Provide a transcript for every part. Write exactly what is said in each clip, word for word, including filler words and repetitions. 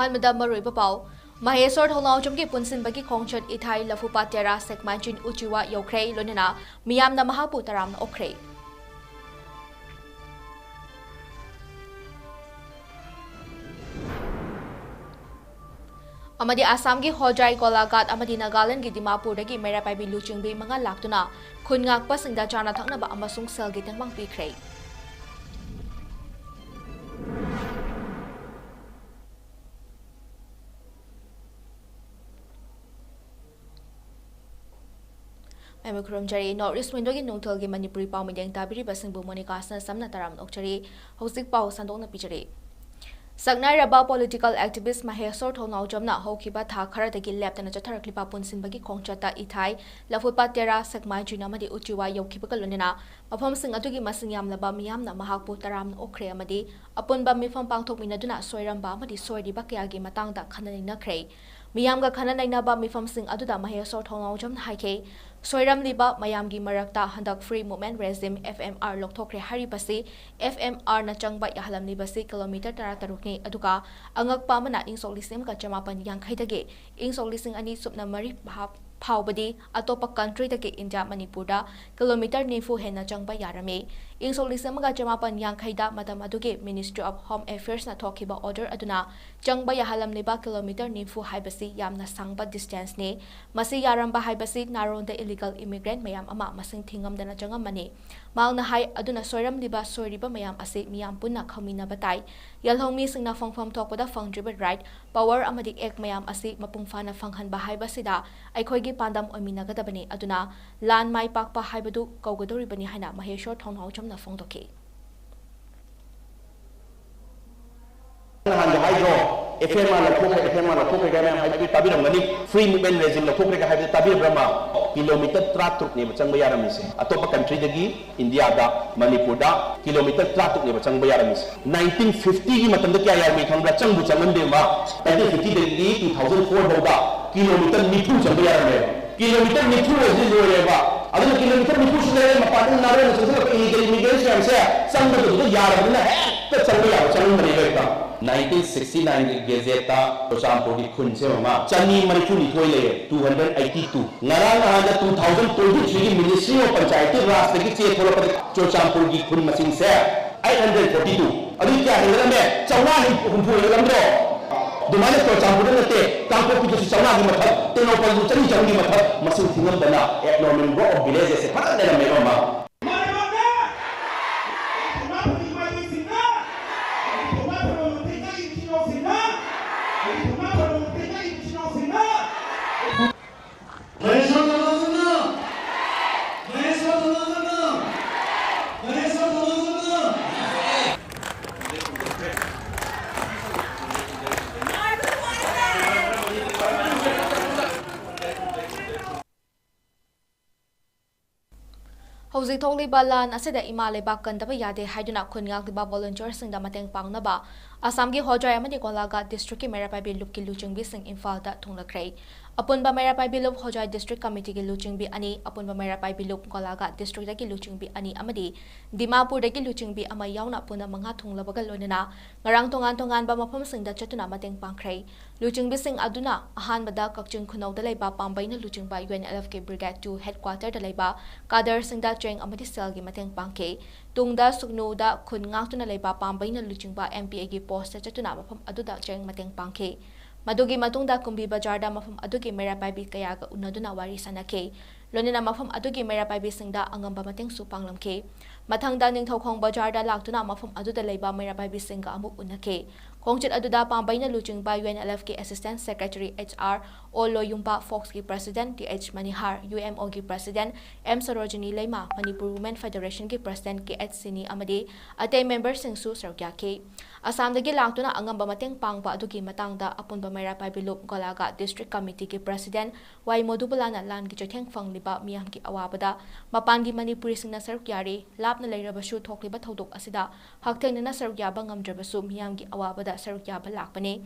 ꯑꯍꯥꯟꯕꯗ ꯃꯔꯨꯑꯣꯏꯕ ꯄꯥꯎ꯫ ꯃꯍꯦꯁꯣꯔ ꯊꯣꯡꯅꯥꯎꯖꯝꯒꯤ ꯄꯨꯟꯁꯤꯟꯕꯒꯤ ꯈꯣꯡꯆꯠ ꯏꯊꯥꯏ ꯂꯐꯨꯄꯥꯠ ꯇꯦꯔꯥ ꯁꯦꯛꯃꯥꯏꯆꯤꯟ ꯎꯆꯤꯋꯥ ꯌꯧꯈ꯭ꯔꯦ, ꯂꯣꯏꯅꯅ ꯃꯤꯌꯥꯝꯅ ꯃꯍꯥꯛꯄꯨ ꯇꯔꯥꯝꯅ ꯑꯣꯛꯈ꯭ꯔꯦ꯫ ꯑꯃꯗꯤ ꯑꯁꯥꯝꯒꯤ ꯍꯣꯖꯥꯏ ꯒꯣꯂꯥꯘꯥꯠ ꯑꯃꯗꯤ ꯅꯥꯒꯥꯂꯦꯟꯗꯒꯤ ꯗꯤꯃꯥꯄꯨꯔꯗꯒꯤ ꯃꯩꯔꯥ ꯄꯥꯏꯕꯤ ꯂꯨꯆꯤꯡꯕꯤ ꯃꯉꯥ ꯂꯥꯛꯇꯨꯅ ꯈꯨꯟ ꯉꯥꯛꯄꯁꯤꯡꯗ ꯆꯥꯅ ꯊꯛꯅꯕ ꯑꯃꯁꯨꯡ ꯁꯦꯜꯒꯤ ꯇꯦꯡꯕꯥꯡ ꯄꯤꯈ꯭ꯔꯦ꯫ ꯃꯌꯥꯝꯕꯨ ꯈꯨꯔꯨꯝꯖꯔꯤ꯫ North East Window ꯒꯤ ꯅꯣꯡꯊꯣꯜꯒꯤ ꯃꯅꯤꯄꯨꯔꯤ ꯄꯥꯎ ꯃꯤꯠꯌꯦꯡ ꯇꯥꯕꯤꯔꯤꯕꯁꯤꯡꯕꯨ ꯃꯣꯅꯤꯀꯥꯁꯅ ꯁꯝꯅ ꯇꯔꯥꯝꯅ ꯑꯣꯛꯆꯔꯤ꯫ ꯍꯧꯖꯤꯛ ꯄꯥꯎ ꯁꯟꯗꯣꯛꯅ ꯄꯤꯖꯔꯤ꯫ ꯁꯛꯅꯥꯏꯔꯕ political activist ꯃꯍꯦꯁꯣꯔ ꯊꯣꯡꯅꯥꯎꯖꯝꯅ ꯍꯧꯈꯤꯕ ꯊꯥ ꯈꯔꯗꯒꯤ ꯂꯦꯞꯇꯅ ꯆꯠꯊꯔꯛꯂꯤꯕ ꯄꯨꯟꯁꯤꯟꯕꯒꯤ ꯈꯣꯡꯆꯠꯇ ꯏꯊꯥꯏ, ꯂꯐꯨꯄꯥꯠ ꯇꯦꯔꯥ, ꯁꯦꯛꯃꯥꯏꯆꯤꯟ ꯑꯃꯗꯤ ꯎꯆꯤꯋꯥ ꯌꯧꯈꯤꯕꯒ ꯂꯣꯏꯅꯅ ꯃꯐꯝꯁꯤꯡ ꯑꯗꯨꯒꯤ ꯃꯁꯤꯡ ꯌꯥꯝꯂꯕ ꯃꯤꯌꯥꯝꯅ ꯃꯍꯥꯛꯄꯨ ꯇꯔꯥꯝꯅ ꯑꯣꯛꯈ꯭ꯔꯦ ꯑꯃꯗꯤ ꯑꯄꯨꯟꯕ ꯃꯤꯐꯝ ꯄꯥꯡꯊꯣꯛꯃꯤꯟꯅꯗꯨꯅ ꯁꯣꯏꯔꯝꯕ ꯑꯃꯗꯤ ꯁꯣꯏꯔꯤꯕ ꯀꯌꯥꯒꯤ ꯃꯇꯥꯡꯗ ꯈꯟꯅ ꯅꯩꯅꯈ꯭ꯔꯦ꯫ ꯃꯤꯌꯥꯝꯒ ꯈꯟꯅ ꯅꯩꯅꯕ ꯃꯤꯐꯝꯁꯤꯡ ꯑꯗꯨꯗ ꯃꯍꯦꯁꯣꯔ ꯊꯣꯡꯅꯥꯎꯖꯝꯅ ꯍꯥꯏꯈꯤ, ꯁꯣꯏꯔꯝꯂꯤꯕ ꯃꯌꯥꯝꯒꯤ ꯃꯔꯛꯇ ꯍꯟꯗꯛ Free Movement Regime, F M R, ꯂꯧꯊꯣꯛꯈ꯭ꯔꯦ ꯍꯥꯏꯔꯤꯕꯁꯤ, F M R ꯅ ꯆꯪꯕ ꯌꯥꯍꯜꯂꯝꯂꯤꯕꯁꯤ ꯀꯤꯂꯣꯃꯤꯇꯔ ꯇꯔꯥꯇꯔꯨꯛꯅꯤ꯫ ꯑꯗꯨꯒ ꯑꯉꯛꯄ ꯑꯃꯅ, ꯏꯪ ꯁꯣꯛ ꯂꯤꯁꯤꯡ ꯑꯃꯒ ꯆꯃꯥꯄꯟ ꯌꯥꯡꯈꯩꯗꯒꯤ ꯏꯪ ꯁꯣꯛ ꯂꯤꯁꯤꯡ ꯑꯅꯤ ꯁꯨꯞꯅ ꯃꯔꯤ ꯚꯥꯞ ꯐꯥꯎꯕꯗꯤ ꯑꯇꯣꯞꯄ country ꯗꯒꯤ ꯏꯟꯗꯤꯌꯥ ꯃꯅꯤꯄꯨꯔꯗ ꯀꯤꯂꯣꯃꯤꯇꯔ ꯅꯤꯐꯨ ꯍꯦꯟꯅ ꯆꯪꯕ ꯌꯥꯔꯝꯃꯤ꯫ ꯏꯪ ꯁꯣꯛ ꯂꯤꯁꯤꯡ ꯑꯃꯒ ꯆꯃꯥꯄꯟ ꯌꯥꯡꯈꯩꯗ ꯃꯇꯝ ꯑꯗꯨꯒꯤ Ministry of Home Affairs ꯅ ꯊꯣꯛꯈꯤꯕ order ꯑꯗꯨꯅ ꯆꯪꯕ ꯌꯥꯍꯜꯂꯝꯂꯤꯕ ꯀꯤꯂꯣꯃꯤꯇꯔ ꯅꯤꯐꯨ ꯍꯥꯏꯕꯁꯤ ꯌꯥꯝꯅ ꯁꯥꯡꯕ distance ꯅꯤ꯫ ꯃꯁꯤ ꯌꯥꯔꯝꯕ ꯍꯥꯏꯕꯁꯤ ꯅꯥꯔꯣꯟꯗ illegal immigrant ꯃꯌꯥꯝ ꯑꯃ ꯃꯁꯤꯡ ꯊꯤꯉꯝꯗꯅ ꯆꯪꯉꯝꯃꯅꯤ꯫ ꯃꯍꯥꯛꯅ ꯍꯥꯏ, ꯑꯗꯨꯅ ꯁꯣꯏꯔꯝꯂꯤꯕ, ꯁꯣꯏꯔꯤꯕ ꯃꯌꯥꯝ ꯑꯁꯤ ꯃꯤꯌꯥꯝ ꯄꯨꯟꯅ ꯈꯪꯃꯤꯟꯅꯕ ꯇꯥꯏ꯫ ꯌꯦꯜꯍꯧꯃꯤꯁꯤꯡꯅ ꯐꯪꯐꯝ ꯊꯣꯛꯄꯗ ꯐꯪꯗ꯭ꯔꯤꯕ right, power ꯑꯃꯗꯤ act ꯃꯌꯥꯝ ꯑꯁꯤ ꯃꯄꯨꯡ ꯐꯥꯅ ꯐꯪꯍꯟꯕ ꯍꯥꯏꯕꯁꯤꯗ ꯑꯩꯈꯣꯏꯒꯤ ꯄꯥꯟꯗꯝ ꯑꯣꯏꯃꯤꯟꯅꯒꯗꯕꯅꯤ꯫ ꯑꯗꯨꯅ ꯂꯥꯟ ꯃꯥꯏ ꯄꯥꯛꯄ ꯍꯥꯏꯕꯗꯨ ꯀꯧꯒꯗꯧꯔꯤꯕꯅꯤ ꯍꯥꯏꯅ ꯃꯍꯦꯁꯣꯔ ꯊꯣꯡꯅꯥꯎꯖꯝꯅ ꯐꯣꯡꯗꯣꯛꯈꯤ꯫ ꯅꯍꯥꯟꯒꯤ ꯍꯥꯏꯗ꯭ꯔꯣ, F M R ꯂꯧꯊꯣꯛꯈ꯭ꯔꯦ, F M R ꯂꯧꯊꯣꯛꯈ꯭ꯔꯦ ꯀꯥꯏꯅ ꯃꯌꯥꯝ ꯍꯥꯏꯕꯗꯨ ꯇꯥꯕꯤꯔꯝꯒꯅꯤ꯫ Free Movement Regime ꯂꯧꯊꯣꯛꯈ꯭ꯔꯦ ꯀꯥꯏ ꯍꯥꯏꯕꯗꯨ ꯇꯥꯕꯤꯔꯕ꯭ꯔꯥ, ꯃꯥ? ꯀꯤꯂꯣꯃꯤꯇꯔ ꯇꯔꯥꯇꯔꯨꯛꯅꯦꯕ ꯆꯪꯕ ꯌꯥꯔꯝꯃꯤꯁꯦ꯫ ꯑꯇꯣꯞꯄ country ꯗꯒꯤ ꯏꯟꯗꯤꯌꯥꯗ, ꯃꯅꯤꯄꯨꯔꯗ ꯀꯤꯂꯣꯃꯤꯇꯔ ꯇꯔꯥꯇꯔꯨꯛꯅꯦꯕ ꯆꯪꯕ ꯌꯥꯔꯝꯃꯤꯁꯦ꯫ Nineteen fifty ꯒꯤ ꯃꯇꯝꯗ ꯀꯌꯥ ꯌꯥꯔꯝꯃꯤ ꯈꯪꯕ꯭ꯔꯥ? ꯆꯪꯕꯨ ꯆꯪꯉꯝꯗꯦ, ꯃꯥ꯫ Nineteen fifty ꯗꯒꯤ two thousand four ꯐꯥꯎꯗ ꯀꯤꯂꯣꯃꯤꯇꯔ ꯅꯤꯐꯨ ꯆꯪꯕ ꯌꯥꯔꯝꯃꯦꯕ꯫ ꯀꯤꯂꯣꯃꯤꯇꯔ ꯅꯤꯐꯨ ꯑꯁꯤ ꯂꯣꯏꯔꯦꯕ꯫ ꯑꯗꯨꯅ ꯀꯤꯂꯣꯃꯤꯇꯔ ꯅꯤꯐꯨ ꯁꯤ ꯂꯩꯔꯦ, ꯃꯄꯥꯟꯗ ꯅꯥꯔꯣꯟꯅ ꯆꯪꯁꯤꯜꯂꯛꯄ illegal immigrants ꯃꯌꯥꯝꯁꯦ ꯆꯪꯕꯗ ꯑꯗꯨꯗ ꯌꯥꯔꯕꯅꯤꯅ ꯍꯦꯛ ꯆꯪꯕ ꯌꯥꯕ ꯆꯪꯉꯝꯕꯅꯦꯕ ꯍꯦꯛꯇ꯫ Nineteen sixty nine ꯒꯤ ꯒꯦꯖꯦꯠꯇ ꯆꯨꯔꯆꯥꯟꯄꯨꯔꯒꯤ ꯈꯨꯟꯁꯦ ꯃꯃꯥ ꯆꯅꯤ ꯃꯔꯤꯐꯨ ꯅꯤꯊꯣꯏ ꯂꯩꯌꯦ, two hundred eighty two꯫ ꯉꯔꯥꯡ ꯅꯍꯥꯟꯗ two thousand twenty three ꯒꯤ Ministry of Panchayati Rajꯇꯒꯤ ꯆꯦ ꯊꯣꯛꯂꯛꯄꯗ ꯆꯨꯔꯆꯥꯟꯄꯨꯔꯒꯤ ꯈꯨꯟ ꯃꯁꯤꯡꯁꯦ eight hundred forty two꯫ ꯑꯗꯨ ꯀꯌꯥ ꯍꯦꯟꯒꯠꯂꯝꯃꯦ? ꯆꯥꯝꯃꯉꯥ ꯍꯨꯝꯐꯨ ꯍꯦꯟꯒꯠꯂꯝꯗ꯭ꯔꯣ? ꯑꯗꯨꯃꯥꯏꯅ ꯆꯨꯔꯆꯥꯟꯄꯨꯔꯗ ꯅꯠꯇꯦ, ꯀꯥꯡꯄꯣꯛꯄꯤꯗꯁꯨ ꯆꯥꯝꯃꯉꯥꯒꯤ ꯃꯊꯛ, ꯇꯦꯡꯅꯧꯄꯜꯗꯁꯨ ꯆꯅꯤ ꯆꯍꯨꯝꯒꯤ ꯃꯊꯛ ꯃꯁꯤꯡ ꯊꯤꯉꯝꯗꯅ abnormal growth of villages ꯁꯦ ꯐꯖꯅ ꯂꯩꯔꯝꯃꯦꯕ ꯑꯃ꯫ ꯍꯧꯖꯤꯛ ꯊꯣꯛꯂꯤꯕ ꯂꯥꯟ ꯑꯁꯤꯗ ꯏꯃꯥ ꯂꯩꯕꯥꯛ ꯀꯟꯗꯕ ꯌꯥꯗꯦ ꯍꯥꯏꯗꯨꯅ ꯈꯨꯟ ꯉꯥꯛꯂꯤꯕ volunteerꯁꯤꯡꯗ ꯃꯇꯦꯡ ꯄꯥꯡꯅꯕ ꯑꯁꯥꯝꯒꯤ ꯍꯣꯖꯥꯏ ꯑꯃꯗꯤ ꯒꯣꯂꯥꯘꯥꯠ districtꯀꯤ ꯃꯩꯔꯥ ꯄꯥꯏꯕꯤ ꯂꯨꯞꯀꯤ ꯂꯨꯆꯤꯡꯕꯤꯁꯤꯡ ꯏꯝꯐꯥꯜꯗ ꯊꯨꯡꯂꯈ꯭ꯔꯦ꯫ ꯑꯄꯨꯟꯕ ꯃꯩꯔꯥ ꯄꯥꯏꯕꯤ ꯂꯨꯞ ꯍꯣꯖꯥꯏ district committeeꯒꯤ ꯂꯨꯆꯤꯡꯕꯤ ꯑꯅꯤ, ꯑꯄꯨꯟꯕ ꯃꯩꯔꯥ ꯄꯥꯏꯕꯤ ꯂꯨꯞ ꯒꯣꯂꯥꯘꯥꯠ districtꯇꯒꯤ ꯂꯨꯆꯤꯡꯕꯤ ꯑꯅꯤ ꯑꯃꯗꯤ ꯗꯤꯃꯥꯄꯨꯔꯗꯒꯤ ꯂꯨꯆꯤꯡꯕꯤ ꯑꯃ ꯌꯥꯎꯅ ꯄꯨꯟꯅ ꯃꯉꯥ ꯊꯨꯡꯂꯕꯒ ꯂꯣꯏꯅꯅ ꯉꯔꯥꯡ ꯇꯣꯉꯥꯟ ꯇꯣꯉꯥꯟꯕ ꯃꯐꯝꯁꯤꯡꯗ ꯆꯠꯇꯨꯅ ꯃꯇꯦꯡ ꯄꯥꯡꯈ꯭ꯔꯦ꯫ ꯂꯨꯆꯤꯡꯕꯤꯁꯤꯡ ꯑꯗꯨꯅ ꯑꯍꯥꯟꯕꯗ ꯀꯛꯆꯤꯡ ꯈꯨꯅꯧꯗ ꯂꯩꯕ ꯄꯥꯝꯕꯩꯅ ꯂꯨꯆꯤꯡꯕ UNLFꯀꯤ Brigade two headquarterꯗ ꯂꯩꯕ cadreꯁꯤꯡꯗ ꯆꯦꯡ ꯑꯃꯗꯤ ꯁꯦꯜꯒꯤ ꯃꯇꯦꯡ ꯄꯥꯡꯈꯤ꯫ ꯇꯨꯡꯗ ꯁꯨꯒꯅꯨꯗ ꯈꯨꯟ ꯉꯥꯛꯇꯨꯅ ꯂꯩꯕ ꯄꯥꯝꯕꯩꯅ ꯂꯨꯆꯤꯡꯕ MPAꯒꯤ postꯇ ꯆꯠꯇꯨꯅ ꯃꯐꯝ ꯑꯗꯨꯗ ꯆꯦꯡ ꯃꯇꯦꯡ ꯄꯥꯡꯈꯤ꯫ ꯃꯗꯨꯒꯤ ꯃꯇꯨꯡꯗ ꯀꯨꯝꯕꯤ ꯕꯖꯥꯔꯗ ꯃꯐꯝ ꯑꯗꯨꯒꯤ ꯃꯩꯔꯥ ꯄꯥꯏꯕꯤ ꯀꯌꯥꯒ ꯎꯅꯗꯨꯅ ꯋꯥꯔꯤ ꯁꯥꯅꯈꯤ꯫ ꯂꯣꯏꯅꯅ ꯃꯐꯝ ꯑꯗꯨꯒꯤ ꯃꯩꯔꯥ ꯄꯥꯏꯕꯤꯁꯤꯡꯗ ꯑꯉꯝꯕ ꯃꯇꯦꯡꯁꯨ ꯄꯥꯡꯂꯝꯈꯤ꯫ ꯃꯊꯪꯗ ꯅꯤꯡꯊꯧꯈꯣꯡ ꯕꯖꯥꯔꯗ ꯂꯥꯛꯇꯨꯅ ꯃꯐꯝ ꯑꯗꯨꯗ ꯂꯩꯕ ꯃꯩꯔꯥ ꯄꯥꯏꯕꯤꯁꯤꯡꯒ ꯑꯃꯨꯛ ꯎꯅꯈꯤ꯫ ꯈꯣꯡꯆꯠ ꯑꯗꯨꯗ ꯄꯥꯝꯕꯩꯅ ꯂꯨꯆꯤꯡꯕ UNLFꯀꯤ Assistant Secretary HR O ꯂꯣꯌꯨꯝꯕ, Foxꯀꯤ President TH ꯃꯅꯤꯍꯥꯔ, UMOꯒꯤ President M Sarojini ꯂꯩꯃ, Manipur Women Federationꯒꯤ President KH ꯁꯤꯅꯤ ꯑꯃꯗꯤ ꯑꯇꯩ memberꯁꯤꯡꯁꯨ ꯁꯔꯨꯛ ꯌꯥꯈꯤ꯫ ꯑꯁꯥꯝꯗꯒꯤ ꯂꯥꯛꯇꯨꯅ ꯑꯉꯝꯕ ꯃꯇꯦꯡ ꯄꯥꯡꯕ ꯑꯗꯨꯒꯤ ꯃꯇꯥꯡꯗ ꯑꯄꯨꯟꯕ ꯃꯩꯔꯥ ꯄꯥꯏꯕꯤ ꯂꯨꯞ ꯒꯣꯂꯥꯘꯥꯠ district committeeꯒꯤ President ꯋꯥꯏ ꯃꯣꯗꯨꯕꯂꯥꯅ ꯂꯥꯟꯒꯤ ꯆꯩꯊꯦꯡ ꯐꯪꯂꯤꯕ ꯃꯤꯌꯥꯝꯒꯤ ꯑꯋꯥꯕꯗ ꯃꯄꯥꯟꯒꯤ ꯃꯅꯤꯄꯨꯔꯤꯁꯤꯡꯅ ꯁꯔꯨꯛ ꯌꯥꯔꯤ꯫ ꯂꯥꯞꯅ ꯂꯩꯔꯕꯁꯨ ꯊꯣꯛꯂꯤꯕ ꯊꯧꯗꯣꯛ ꯑꯁꯤꯗ ꯍꯛꯊꯦꯡꯅꯅ ꯁꯔꯨꯛ ꯌꯥꯕ ꯉꯝꯗ꯭ꯔꯕꯁꯨ ꯃꯤꯌꯥꯝꯒꯤ ꯑꯋꯥꯕꯗ ꯁꯔꯨꯛ ꯌꯥꯕ ꯂꯥꯛꯄꯅꯤ꯫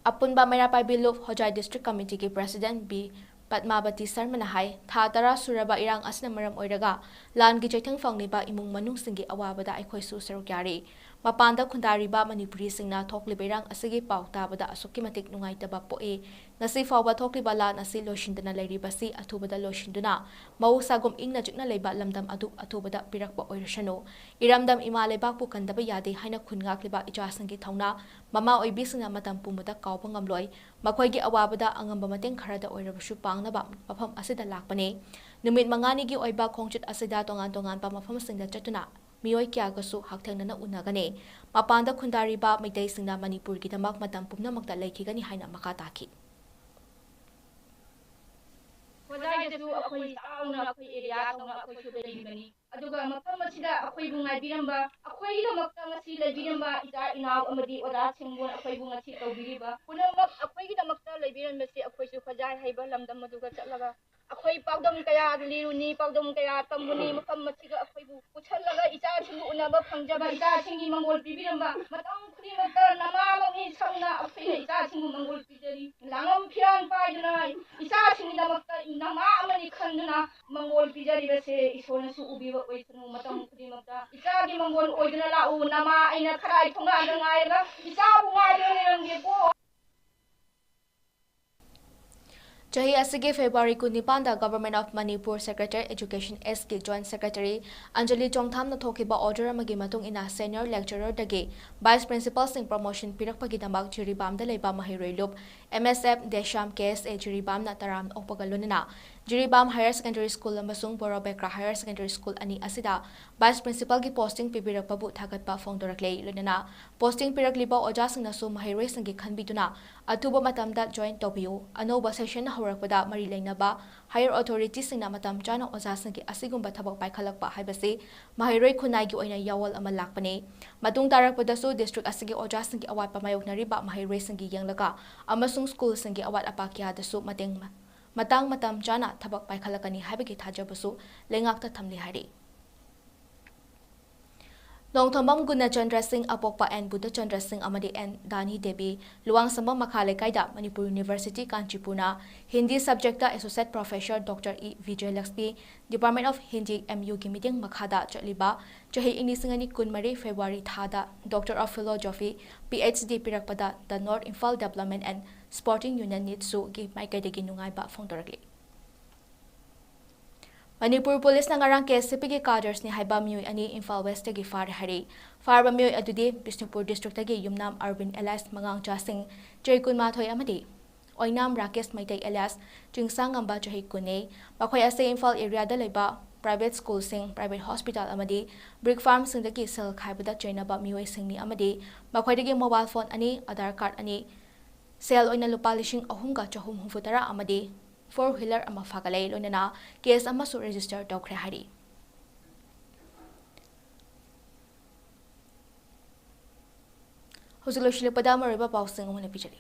ꯑꯄꯨꯟꯕ ꯃꯩꯔꯥ ꯄꯥꯏꯕꯤ ꯂꯨꯞ ꯍꯣꯖꯥꯏ district committeeꯒꯤ President ꯕꯤ ꯄꯗꯃꯥꯕꯇꯤ ꯁꯔꯃꯅ ꯍꯥꯏ, ꯊꯥ ꯇꯔꯥ ꯁꯨꯔꯕ ꯏꯔꯥꯡ ꯑꯁꯤꯅ ꯃꯔꯝ ꯑꯣꯏꯔꯒ ꯂꯥꯟꯒꯤ ꯆꯩꯊꯦꯡ ꯐꯪꯂꯤꯕ ꯏꯃꯨꯡ ꯃꯅꯨꯡꯁꯤꯡꯒꯤ ꯑꯋꯥꯕꯗ ꯑꯩꯈꯣꯏꯁꯨ ꯁꯔꯨꯛ ꯌꯥꯔꯤ꯫ ꯃꯄꯥꯟꯗ ꯈꯨꯟꯗꯥꯔꯤꯕ ꯃꯅꯤꯄꯨꯔꯤꯁꯤꯡꯅ ꯊꯣꯛꯂꯤꯕ ꯏꯔꯥꯡ ꯑꯁꯤꯒꯤ ꯄꯥꯎ ꯇꯥꯕꯗ ꯑꯁꯨꯛꯀꯤ ꯃꯇꯤꯛ ꯅꯨꯡꯉꯥꯏꯇꯕ ꯄꯣꯛꯏ꯫ ꯉꯁꯤ ꯐꯥꯎꯕ ꯊꯣꯛꯂꯤꯕ ꯂꯥꯟ ꯑꯁꯤ ꯂꯣꯏꯁꯤꯟꯗꯅ ꯂꯩꯔꯤꯕꯁꯤ ꯑꯊꯨꯕꯗ ꯂꯣꯏꯁꯤꯟꯗꯨꯅ ꯃꯍꯧꯁꯥꯒꯨꯝ ꯏꯪꯅ ꯆꯤꯛꯅ ꯂꯩꯕ ꯂꯝꯗꯝ ꯑꯗꯨ ꯑꯊꯨꯕꯗ ꯄꯤꯔꯛꯄ ꯑꯣꯏꯔꯁꯅꯨ꯫ ꯏꯔꯝꯗꯝ ꯏꯃꯥ ꯂꯩꯕꯥꯛꯄꯨ ꯀꯟꯗꯕ ꯌꯥꯗꯦ ꯍꯥꯏꯅ ꯈꯨꯟ ꯉꯥꯛꯂꯤꯕ ꯏꯆꯥꯁꯤꯡꯒꯤ ꯊꯧꯅꯥ ꯃꯃꯥ ꯑꯣꯏꯕꯤꯁꯤꯡꯅ ꯃꯇꯝ ꯄꯨꯝꯕꯗ ꯀꯥꯎꯕ ꯉꯝꯂꯣꯏ꯫ ꯃꯈꯣꯏꯒꯤ ꯑꯋꯥꯕꯗ ꯑꯉꯝꯕ ꯃꯇꯦꯡ ꯈꯔꯗ ꯑꯣꯏꯔꯕꯁꯨ ꯄꯥꯡꯅꯕ ꯃꯐꯝ ꯑꯁꯤꯗ ꯂꯥꯛꯄꯅꯤ꯫ ꯅꯨꯃꯤꯠ ꯃꯉꯥꯅꯤꯒꯤ ꯑꯣꯏꯕ ꯈꯣꯡꯆꯠ ꯑꯁꯤꯗ ꯇꯣꯉꯥꯟ ꯇꯣꯉꯥꯟꯕ ꯃꯐꯝꯁꯤꯡꯗ ꯆꯠꯇꯨꯅ ꯃꯤꯑꯣꯏ ꯀꯌꯥꯒꯁꯨ ꯍꯛꯊꯦꯡꯅꯅ ꯎꯅꯒꯅꯤ꯫ ꯃꯄꯥꯟꯗ ꯈꯨꯟꯗꯥꯔꯤꯕ ꯃꯩꯇꯩꯁꯤꯡꯅ ꯃꯅꯤꯄꯨꯔꯒꯤꯗꯃꯛ ꯃꯇꯝ ꯄꯨꯝꯅꯃꯛꯇ ꯂꯩꯈꯤꯒꯅꯤ ꯍꯥꯏꯅ ꯃꯈꯥ ꯇꯥꯈꯤ꯫ ꯍꯣꯖꯥꯏꯗꯁꯨ ꯑꯩꯈꯣꯏ ꯆꯥꯎꯅ ꯑꯩꯈꯣꯏ ꯑꯦꯔꯤꯌꯥ ꯇꯧꯅ ꯑꯩꯈꯣꯏꯁꯨ ꯂꯩꯔꯤꯕꯅꯤ꯫ ꯑꯗꯨꯒ ꯃꯐꯝ ꯑꯁꯤꯗ ꯑꯩꯈꯣꯏꯕꯨ ꯉꯥꯏꯕꯤꯔꯝꯕ, ꯑꯩꯈꯣꯏꯒꯤꯗꯃꯛꯇ ꯉꯁꯤ ꯂꯩꯕꯤꯔꯝꯕ ꯏꯆꯥ ꯏꯅꯥꯎ ꯑꯃꯗꯤ ꯑꯣꯖꯥꯁꯤꯡꯕꯨ ꯑꯩꯈꯣꯏꯕꯨ ꯉꯁꯤ ꯇꯧꯕꯤꯔꯤꯕ ꯄꯨꯝꯅꯃꯛ ꯑꯩꯈꯣꯏꯒꯤꯗꯃꯛꯇ ꯂꯩꯕꯤꯔꯝꯕꯁꯤ ꯑꯩꯈꯣꯏꯁꯨ ꯍꯣꯖꯥꯏ ꯍꯥꯏꯕ ꯂꯝꯗꯝ ꯑꯗꯨꯒ ꯆꯠꯂꯒ ꯑꯩꯈꯣꯏ ꯄꯥꯎꯗꯝ ꯀꯌꯥ ꯂꯤꯔꯨꯅꯤ, ꯄꯥꯎꯗꯝ ꯀꯌꯥ ꯇꯝꯃꯨꯅꯤ, ꯃꯐꯝ ꯑꯁꯤꯒ ꯑꯩꯈꯣꯏꯕꯨ ꯄꯨꯁꯜꯂꯒ ꯏꯆꯥꯁꯤꯡꯕꯨ ꯎꯅꯕ ꯐꯪꯖꯕ, ꯏꯆꯥꯁꯤꯡꯒꯤ ꯃꯪꯒꯣꯜ ꯄꯤꯕꯤꯔꯝꯕ ꯃꯇꯝ ꯈꯨꯗꯤꯡꯃꯛꯇ ꯅꯃꯥꯃꯛꯅꯤ ꯁꯝꯅ ꯑꯩꯈꯣꯏꯅ ꯏꯆꯥꯁꯤꯡꯕꯨ ꯃꯪꯒꯣꯜ ꯄꯤꯖꯔꯤ꯫ ꯂꯥꯡꯉꯝ ꯐꯤꯔꯥꯟ ꯄꯥꯏꯗꯨꯅ ꯏꯆꯥꯁꯤꯡꯒꯤꯗꯃꯛꯇ ꯅꯃꯥ ꯑꯃꯅꯤ ꯈꯟꯗꯨꯅ ꯃꯪꯒꯣꯜ ꯄꯤꯖꯔꯤꯕꯁꯦ ꯏꯁꯣꯔꯅꯁꯨ ꯎꯕꯤꯕ ꯑꯣꯏꯁꯅꯨ꯫ ꯃꯇꯝ ꯈꯨꯗꯤꯡꯃꯛꯇ ꯏꯆꯥꯒꯤ ꯃꯪꯒꯣꯜ ꯑꯣꯏꯗꯨꯅ ꯂꯥꯛꯎ꯫ ꯅꯃꯥ ꯑꯩꯅ ꯈꯔꯥꯏ ꯊꯣꯡꯒꯥꯟꯗ ꯉꯥꯏꯔꯒ ꯏꯆꯥꯕꯨ ꯉꯥꯏꯗꯨꯅ ꯂꯩꯔꯝꯒꯦꯀꯣ꯫ ꯆꯍꯤ ꯑꯁꯤꯒꯤ ꯐꯦꯕ꯭ꯔꯨꯋꯥꯔꯤ ꯀꯨꯟꯅꯤꯄꯥꯟꯗ Government of Manipur Secretariat Education Sꯀꯤ Joint Secretary ꯑꯟꯖꯂꯤ ꯆꯣꯡꯊꯥꯝꯅ ꯊꯣꯛꯈꯤꯕ order ꯑꯃꯒꯤ ꯃꯇꯨꯡ ꯏꯟꯅ senior lecturerꯗꯒꯤ vice principalꯁꯤꯡ promotion ꯄꯤꯔꯛꯄꯒꯤꯗꯃꯛ ꯖꯤꯔꯤꯕꯥꯝꯗ ꯂꯩꯕ ꯃꯍꯩꯔꯣꯏ ꯂꯨꯞ M S F ꯗꯦꯁ꯭ꯌꯥꯝ K S A ꯖꯤꯔꯤꯕꯥꯝꯅ ꯇꯔꯥꯝꯅ ꯑꯣꯛꯄꯒ ꯂꯣꯏꯅꯅ ꯖꯤꯔꯤꯕꯥꯝ Higher Secondary School ꯑꯃꯁꯨꯡ ꯕꯣꯔꯣꯕꯦꯀ꯭ꯔꯥ Higher Secondary School ꯑꯅꯤ ꯑꯁꯤꯗ vice principalꯒꯤ posting ꯄꯤꯕꯤꯔꯛꯄꯕꯨ ꯊꯥꯒꯠꯄ ꯐꯣꯡꯗꯣꯔꯛꯂꯦ꯫ ꯂꯣꯏꯅꯅ posting ꯄꯤꯔꯛꯂꯤꯕ ꯑꯣꯖꯥꯁꯤꯡꯅꯁꯨ ꯃꯍꯩꯔꯣꯏꯁꯤꯡꯒꯤ ꯈꯟꯕꯤꯗꯨꯅ ꯑꯊꯨꯕ ꯃꯇꯝꯗ join ꯇꯧꯕꯤꯌꯨ꯫ ꯑꯅꯧꯕ session ꯍꯧꯔꯛꯄꯗ ꯃꯔꯤ ꯂꯩꯅꯕ higher authorityꯁꯤꯡꯅ ꯃꯇꯝ ꯆꯥꯅ ꯑꯣꯖꯥꯁꯤꯡꯒꯤ ꯑꯁꯤꯒꯨꯝꯕ ꯊꯕꯛ ꯄꯥꯏꯈꯠꯂꯛꯄ ꯍꯥꯏꯕꯁꯤ ꯃꯍꯩꯔꯣꯏ ꯈꯨꯟꯅꯥꯏꯒꯤ ꯑꯣꯏꯅ ꯌꯥꯑꯣꯜ ꯑꯃ ꯂꯥꯛꯄꯅꯤ꯫ ꯃꯇꯨꯡ ꯇꯥꯔꯛꯄꯗꯁꯨ district ꯑꯁꯤꯒꯤ ꯑꯣꯖꯥꯁꯤꯡꯒꯤ ꯑꯋꯥꯠꯄ ꯃꯥꯌꯣꯛꯅꯔꯤꯕ ꯃꯍꯩꯔꯣꯏꯁꯤꯡꯒꯤ ꯌꯦꯡꯂꯒ ꯑꯃꯁꯨꯡ schoolꯁꯤꯡꯒꯤ ꯑꯋꯥꯠ ꯑꯄꯥ ꯀꯌꯥꯗꯁꯨ ꯃꯇꯦꯡ, ꯃꯇꯥꯡ ꯃꯇꯝ ꯆꯥꯅ ꯊꯕꯛ ꯄꯥꯏꯈꯠꯂꯛꯀꯅꯤ ꯍꯥꯏꯕꯒꯤ ꯊꯥꯖꯕꯁꯨ ꯂꯩꯉꯥꯛꯇ ꯊꯝꯂꯤ ꯍꯥꯏꯔꯤ꯫ ꯅꯣꯡꯊꯣꯝꯕꯝ ꯒꯨꯅꯆꯟꯗ꯭ꯔ ꯁꯤꯡ, ꯑꯄꯣꯛꯄ ꯑꯦꯟ ꯕꯨꯙꯆꯟꯗ꯭ꯔ ꯁꯤꯡ ꯑꯃꯗꯤ ꯑꯦꯟ ꯗꯥꯅꯤ ꯗꯦꯕꯤ, ꯂꯨꯋꯥꯡꯁꯝꯕꯝ ꯃꯈꯥ ꯂꯩꯀꯥꯏꯗ ꯃꯅꯤꯄꯨꯔ ꯌꯨꯅꯤꯚꯔꯁꯤꯇꯤ ꯀꯥꯟꯆꯤꯄꯨꯔꯅ ꯍꯤꯟꯗꯤ subjectꯇ Associate Professor Doctor E Bijayalakshmi, Department of Hindi, M Uꯒꯤ ꯃꯤꯠꯌꯦꯡ ꯃꯈꯥꯗ ꯆꯠꯂꯤꯕ ꯆꯍꯤ ꯂꯤꯁꯤꯡ ꯑꯅꯤ ꯀꯨꯟꯃꯔꯤ February ꯊꯥꯗ Doctor of Philosophy, P H D ꯄꯤꯔꯛꯄꯗ The North Imphal Development and Sporting Union, NIDSUꯒꯤ ꯃꯥꯏꯀꯩꯗꯒꯤ ꯅꯨꯡꯉꯥꯏꯕ ꯐꯣꯡꯗꯣꯔꯛꯂꯤ꯫ ꯃꯅꯤꯄꯨꯔ ꯄꯨꯂꯤꯁꯅ ꯉꯔꯥꯡ K S P ꯒꯤ cadresꯅꯤ ꯍꯥꯏꯕ ꯃꯤꯑꯣꯏ ꯑꯅꯤ ꯏꯝꯐꯥꯜ ꯋꯦꯁꯇꯒꯤ ꯐꯥꯔꯦ ꯍꯥꯏꯔꯤ꯫ ꯐꯥꯔꯕ ꯃꯤꯑꯣꯏ ꯑꯗꯨꯗꯤ ꯕꯤꯁꯅꯨꯄꯨꯔ districtꯇꯒꯤ ꯌꯨꯝꯅꯥꯝ ꯑꯔꯕꯤꯟ alias ꯃꯉꯥꯡꯆꯥꯁꯤꯡ, ꯆꯍꯤ ꯀꯨꯟꯃꯥꯊꯣꯏ, ꯑꯃꯗꯤ ꯑꯣꯏꯅꯥꯝ ꯔꯥꯀꯦꯁ ꯃꯩꯇꯩ alias ꯆꯤꯡꯁꯥꯡꯉꯝꯕ, ꯆꯍꯤ ꯀꯨꯟꯅꯤ꯫ ꯃꯈꯣꯏ ꯑꯁꯤ ꯏꯝꯐꯥꯜ areaꯗ ꯂꯩꯕ private schoolꯁꯤꯡ, private hospital ꯑꯃꯗꯤ brick farmꯁꯤꯡꯗꯒꯤ ꯁꯦꯜ ꯈꯥꯏꯕꯗ ꯆꯩꯅꯕ ꯃꯤꯑꯣꯏꯁꯤꯡꯅꯤ ꯑꯃꯗꯤ ꯃꯈꯣꯏꯗꯒꯤ mobile phone ꯑꯅꯤ, Aadhaar card ꯑꯅꯤ, ꯁꯦꯜ ꯑꯣꯏꯅ ꯂꯨꯄꯥ ꯂꯤꯁꯤꯡ ꯑꯍꯨꯝꯒ ꯆꯍꯨꯝ ꯍꯨꯝꯐꯨ ꯇꯔꯥ ꯑꯃꯗꯤ four wheeler ꯑꯃ ꯐꯥꯒꯠꯂꯦ, ꯂꯣꯏꯅꯅ case ꯑꯃꯁꯨ register ꯇꯧꯈ꯭ꯔꯦ ꯍꯥꯏꯔꯤ꯫ ꯍꯧꯖꯤꯛ ꯂꯣꯏꯁꯤꯜꯂꯛꯄꯗ ꯃꯔꯨꯑꯣꯏꯕ ꯄꯥꯎꯁꯤꯡ ꯑꯃꯨꯛ ꯍꯟꯅ ꯄꯤꯖꯔꯤ꯫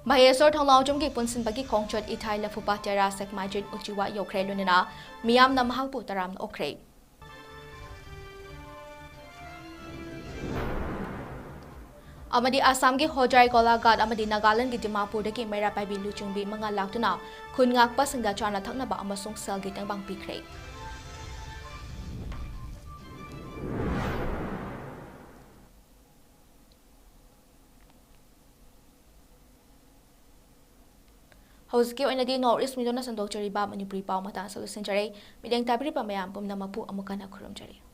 ꯃꯍꯦꯁꯣꯔ ꯊꯧꯅꯥꯎꯖꯝꯒꯤ ꯄꯨꯟꯁꯤꯟꯕꯒꯤ ꯈꯣꯡꯆꯠ ꯏꯊꯥꯏ ꯂꯐꯨꯄꯥꯠ ꯇꯦꯔꯥ ꯁꯦꯛꯃꯥꯏꯖꯤꯟ ꯎꯆꯤꯋꯥ ꯌꯧꯈ꯭ꯔꯦ, ꯂꯣꯏꯅꯅ ꯃꯤꯌꯥꯝꯅ ꯃꯍꯥꯛꯄꯨ ꯇꯔꯥꯝꯅ ꯑꯣꯛꯈ꯭ꯔꯦ꯫ ꯑꯃꯗꯤ ꯑꯁꯥꯝꯒꯤ ꯍꯣꯖꯥꯏ ꯒꯣꯂꯥꯘꯥꯠ ꯑꯃꯗꯤ ꯅꯥꯒꯥꯂꯦꯟꯗꯒꯤ ꯗꯤꯃꯥꯄꯨꯔꯗꯒꯤ ꯃꯩꯔꯥ ꯄꯥꯏꯕꯤ ꯂꯨꯆꯤꯡꯕꯤ ꯃꯉꯥ ꯂꯥꯛꯇꯨꯅ ꯈꯨꯟ ꯉꯥꯛꯄꯁꯤꯡꯗ ꯆꯥꯅ ꯊꯛꯅꯕ ꯑꯃꯁꯨꯡ ꯁꯦꯜꯒꯤ ꯇꯦꯡꯕꯥꯡ ꯄꯤꯈ꯭ꯔꯦ꯫ ꯍꯧꯖꯤꯛꯀꯤ ꯑꯣꯏꯅꯗꯤ North East Media ꯅ ꯁꯟꯗꯣꯛꯆꯔꯤꯕ ꯃꯅꯤꯄꯨꯔꯤ ꯄꯥꯎ ꯃꯇꯥꯡ ꯑꯁꯤ ꯂꯣꯏꯁꯤꯟꯖꯔꯦ꯫ ꯃꯤꯠꯌꯦꯡ ꯇꯥꯕꯤꯔꯤꯕ ꯃꯌꯥꯝ ꯄꯨꯝꯅꯃꯛꯄꯨ ꯑꯃꯨꯛ ꯍꯟꯅ ꯈꯨꯔꯨꯝꯖꯔꯤ꯫